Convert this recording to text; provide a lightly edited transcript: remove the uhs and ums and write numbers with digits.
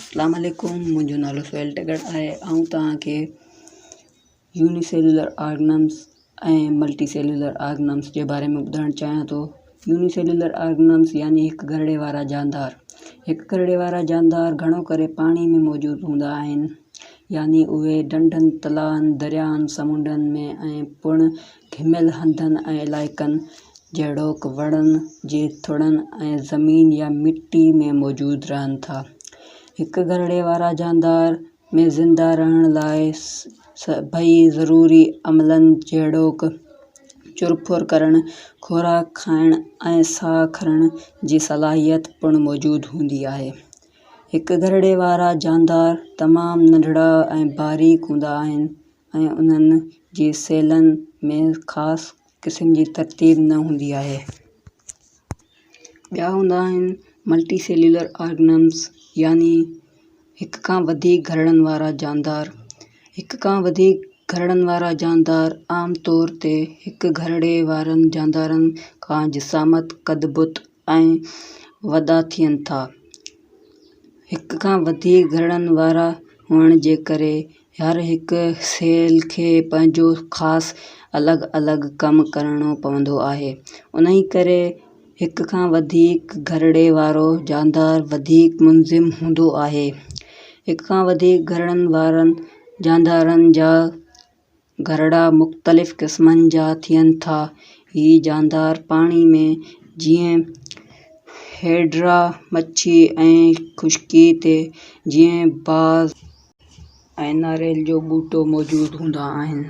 اسلام عليڪم منهنجو نالو سهيل ٽڳڙ آهي آئون توهان کي يوني سيلولر آرگنمس ۽ ملٽي سيلولر آرگنمس جي باري ۾ ٻڌائڻ چاهيان ٿو يوني سيلولر آرگنمس يعني هڪ گهرڙي وارا جاندار هڪ گهرڙي وارا جاندار گهڻو ڪري پاڻي ۾ موجود هوندا آهن يعني اهي ڍنڍن تلائن درياهن سمنڊن ۾ ۽ پڻ گهميل هنڌن ۽ علائقن جهڙوڪ وڻن جي ٿڙن ۽ زمين يا مٽي ۾ موجود رهن ٿا. هڪ گهرڙي وارا جاندار ۾ زنده رهڻ لاء سڀئي ضروري عملن جهڙوڪ چرپر ڪرڻ، خوراڪ کائڻ ۽ ساهه کڻڻ جي صلاحيت پڻ موجود هوندي آهي. هڪ گهرڙي وارا جاندار تمام ننڍڙا ۽ باريڪ هوندا آهن ۽ انهن جي سيلن ۾ خاص قسم جي ترتيب نه هوندي آهي. ٻيا هوندا آهن ملٽي سيلولر آرگنمس يعني هڪ کان وڌيڪ گهرڙن وارا جاندار. هڪ کان وڌيڪ گهرڙن وارا جاندار عام طور تي هڪ گهرڙي وارن جاندارن کان جسامت، قد بت ۽ وڏا ٿين ٿا. هڪ کان وڌيڪ گهرڙن وارا هئڻ جي ڪري هر هڪ سيل کي پنهنجو خاص الڳ الڳ ڪم ڪرڻو پوندو آهي. انهي ڪري هڪ کان وڌيڪ گهرڙي وارو جاندار وڌيڪ منظم هوندو آهي. هڪ کان وڌيڪ گهرڙن وارن جاندارن جا گهرڙا مختلف قسمن جا ٿين ٿا. هي جاندار پاڻي ۾ جيئن هيڊرا مڇي ۽ خشڪي تي جيئن باز ۽ ناريل جو ٻوٽو موجود هوندا آهن.